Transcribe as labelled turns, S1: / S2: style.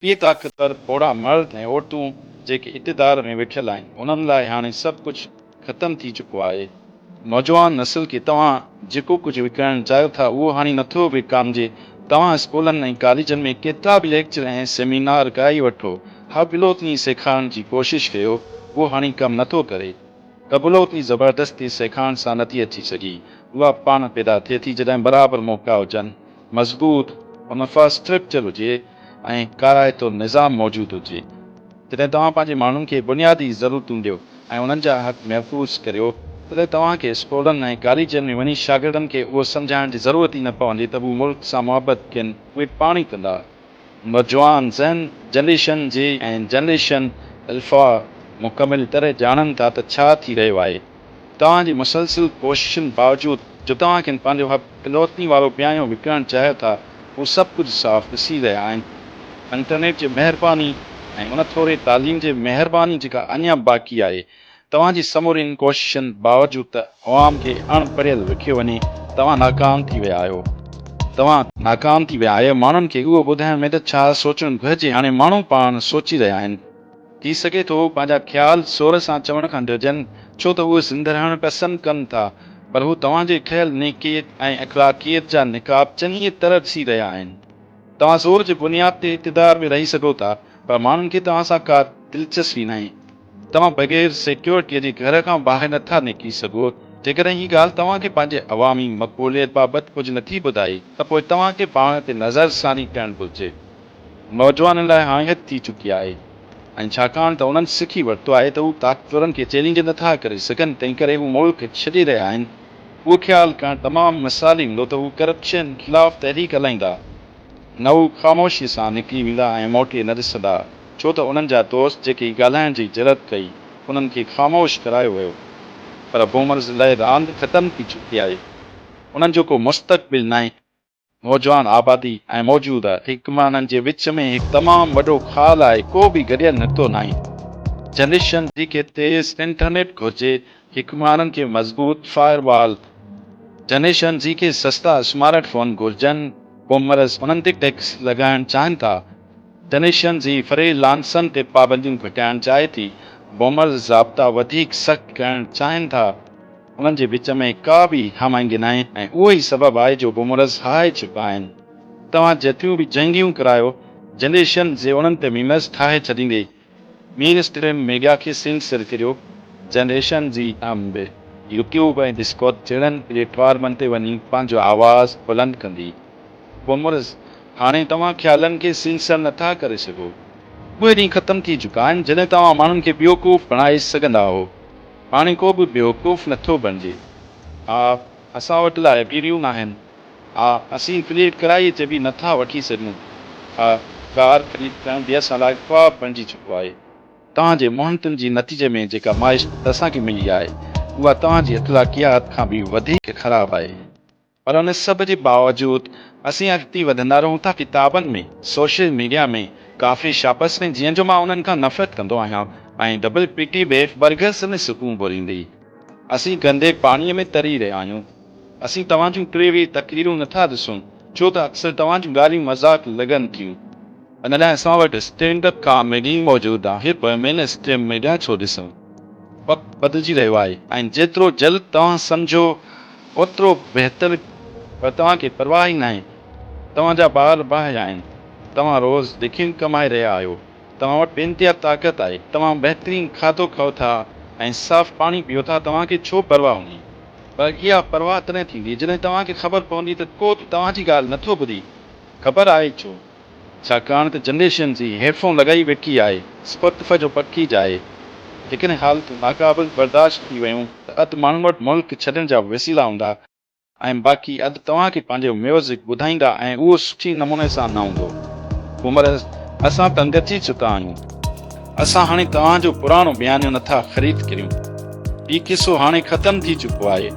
S1: اهي طاقتور پوڙها مرد ۽ عورتون جيڪي اقتدار ۾ ويٺل آهن، انهن لاء هاڻي سڀ ڪجهه ختم ٿي چڪو آهي. نوجوان نسل کي توهان جيڪو ڪجهه وڪڻڻ چاهيو ٿا، اهو هاڻي نٿو وڪامجي. توهان اسڪولن ۽ ڪاليجن ۾ ڪيترا به ليڪچر ۽ سيمينار ڪرائي وٺو، حبلوطني سيکارڻ جي ڪوشش ڪيو، اهو هاڻي ڪم نٿو ڪري. قبلوطني زبردستي سيکارڻ سان نٿي اچي سگهي. اها پاڻ پيدا ٿئي ٿي جڏهن برابر موقعا هجن. مضبوط انفراسٽرڪچر هجي ۽ ڪارائتو نظام موجود هجي. جڏهن توهان پنهنجي ماڻهن کي بنيادي ضرورتون ڏيو ۽ انهن جا حق محفوظ ڪريو، تڏهن توهان کي اسڪولن ۽ ڪاليجن ۾ وڃي شاگردن کي اهو سمجهائڻ جي ضرورت ئي نه پوندي ته هو ملڪ سان محبت ڪن، اهي پاڻ ئي ڪندا. نوجوان ذهن جنريشن زي ۽ جنريشن الفا مڪمل طرح ڄاڻن ٿا ته ڇا ٿي رهيو آهي. توهان جي مسلسل ڪوششن باوجود جو توهان کين پنهنجو حق پلوتني وارو بيانيو وڪڻڻ چاهيو ٿا، هو سڀ ڪجهه صاف ڏسي رهيا آهن. انٽرنيٽ جي مهرباني ۽ ان ٿوري تعليم جي مهرباني جيڪا اڃا باقي آهي، توهان جي سمورين ڪوششن باوجود ته عوام کي اڻ پڙهيل رکيو وڃي، توهان ناڪام ٿي ويا آهيو. توهان ناڪام ٿي ويا آهيو ماڻهن کي اهو ٻڌائڻ ۾ ته ڇا سوچڻ گهرجي، هاڻي ماڻهو پاڻ سوچي رهيا آهن. ٿي سگهي ٿو هو پنهنجا خيال زور سان چوڻ کان ڊڄن، ڇو ته اهي زنده رهڻ پسند ڪن ٿا، پر هو توهان جي ٺهيل نيڪيء ۽ اخلاقيت جا نقاب چڱيء طرح ڏسي رهيا آهن. توهان زور جي بنياد تي اقتدار ۾ رهي سگهو ٿا، پر ماڻهن کي توهان سان ڪا دلچسپي ناهي. توهان بغير سيڪيورٽيء جي گهر کان ٻاهر نٿا نڪري سگهو. جيڪڏهن هي ڳالهه توهان کي پنهنجي عوامي مقبوليت بابت ڪجهه نٿي ٻڌائي، ته پوء توهان کي پاڻ تي نظرثاني ڪرڻ گهرجي. نوجوانن لاء هاڻي حد ٿي چڪي آهي ۽ ڇاڪاڻ ته انهن سکي ورتو آهي ته هو طاقتورن کي چئلينج نٿا ڪري سگهن تنهنڪري هو ملڪ ڇڏي رهيا آهن. اهو خيال ڪرڻ تمام مثالي هوندو ته هو ڪرپشن خلاف تحريڪ هلائيندا نه هو خاموشي سان نڪري ويندا ۽ موٽي نه ڏسندا ڇو ته انهن جا دوست جيڪي ڳالهائڻ جي جرئت ڪئي انهن کي خاموش ڪرايو ويو پر بومرز لاء راند ختم ٿي چڪي آهي انهن جو ڪو مستقبل ناهي. نوجوان آبادي ۽ موجوده حڪمرانن جي وچ ۾ هڪ تمام وڏو خال آهي، ڪو به گڏيل نقطو ناهي. جنريشن زي کي تيز انٽرنيٽ گهرجي، حڪمرانن کي مضبوط فائر وال. جنريشن زي کي سستا اسمارٽ فون گهرجن، بومرز انهن تي ٽيڪس لڳائڻ چاهين ٿا. جنريشن زي فري لانسن تي پابنديون گهٽائڻ چاهي ٿي، بومرز ضابطا وڌيڪ سخت ڪرڻ چاهين ٿا. انهن جي وچ ۾ ڪا به هم آهنگي ناهي ۽ اهو ئي سبب آهي جو بومرز هارائي چڪا آهن. توهان جيتريون به جنگيون ڪرايو، جنريشن زي انهن تي ميمز ٺاهي ڇڏيندي. مين اسٽريم ميڊيا کي سينسر ڪريو، جنريشن زي به يوٽيوب ۽ ڊسڪورڊ جهڙن پليٽ فارمن تي وڃي پنهنجو آواز بلند ڪندي. بومرز، هاڻي توهان خيالن کي سينسر نٿا ڪري سگهو. اهي ڏينهن ختم ٿي چڪا آهن جڏهن توهان ماڻهن کي بيوقوف بڻائي سگهندا هئو. هاڻي ڪو به بيوقوف نٿو بڻجي. ها، اسان وٽ لائبريريون ناهن. ها، اسين فليٽ ڪرائي تي به نٿا وٺي سگهون. ها، ڪار خريد ڪرڻ به اسان لاء خواب بڻجي چڪو آهي. توهان جي محنتن جي نتيجي ۾ جيڪا معيشت اسان کي ملي آهي، اها توهان جي اخلاقيات کان به وڌيڪ خراب آهي. پر ان سڀ جي باوجود اسين اڳتي وڌندا رهون ٿا ڪتابن ۾، سوشل ميڊيا ۾، ڪافي شاپس ۾ جيئن جو مان انهن کان نفرت ڪندو آهيان ۽ ڊبل پيٽي بيف برگرز ۾ سڪون ڀريندي. اسين گندي پاڻيء ۾ تري رهيا آهيون. اسين توهان جون ٽي وي تقريرون نٿا ڏسون ڇو ته اڪثر توهان جون ڳالهيون مذاق لڳن ٿيون. ان لاء اسان وٽ اسٽينڊ اپ ڪاميڊي موجود آهي پر مين اسٽريم ميڊيا ڇو ڏسون. وقت بدلجي رهيو آهي ۽ جيترو جلد توهان سمجهو اوترو بهتر پر توهان کي پرواهه ئي ناهي. توهان جا ٻار باهه آهن. توهان روز لکين ڪمائي رهيا آهيو. توهان وٽ بي انتها طاقت آهي. توهان بهترين کاڌو کائو ٿا ۽ صاف پاڻي پيئو ٿا توهان کي ڇو پرواهه هوندي. پر اها پرواهه تڏهن ٿيندي جڏهن توهان کي خبر پوندي ته ڪو به توهان جي ڳالهه نٿو ٻڌي. خبر آهي ڇو؟ ڇاڪاڻ ته جنريشن زي هيڊ فون لڳائي ويٺي آهي، اسپاٽيفائي جو پکيج آهي. جيڪڏهن حالتون ناقابل برداشت ٿي ويون ته اڌ ماڻهن وٽ ملڪ ڇڏڻ جا وسيلا هوندا ۽ باقي اڌ توهان کي پنهنجو ميوزڪ ٻڌائيندا ۽ اهو سٺي نموني سان نه هوندو. عمر، اسان تنگ اچي چڪا آهيون. اسان هاڻي توهان جو پراڻو بيانيو نٿا خريد ڪريون. هي قصو هاڻي ختم ٿي چڪو آهي.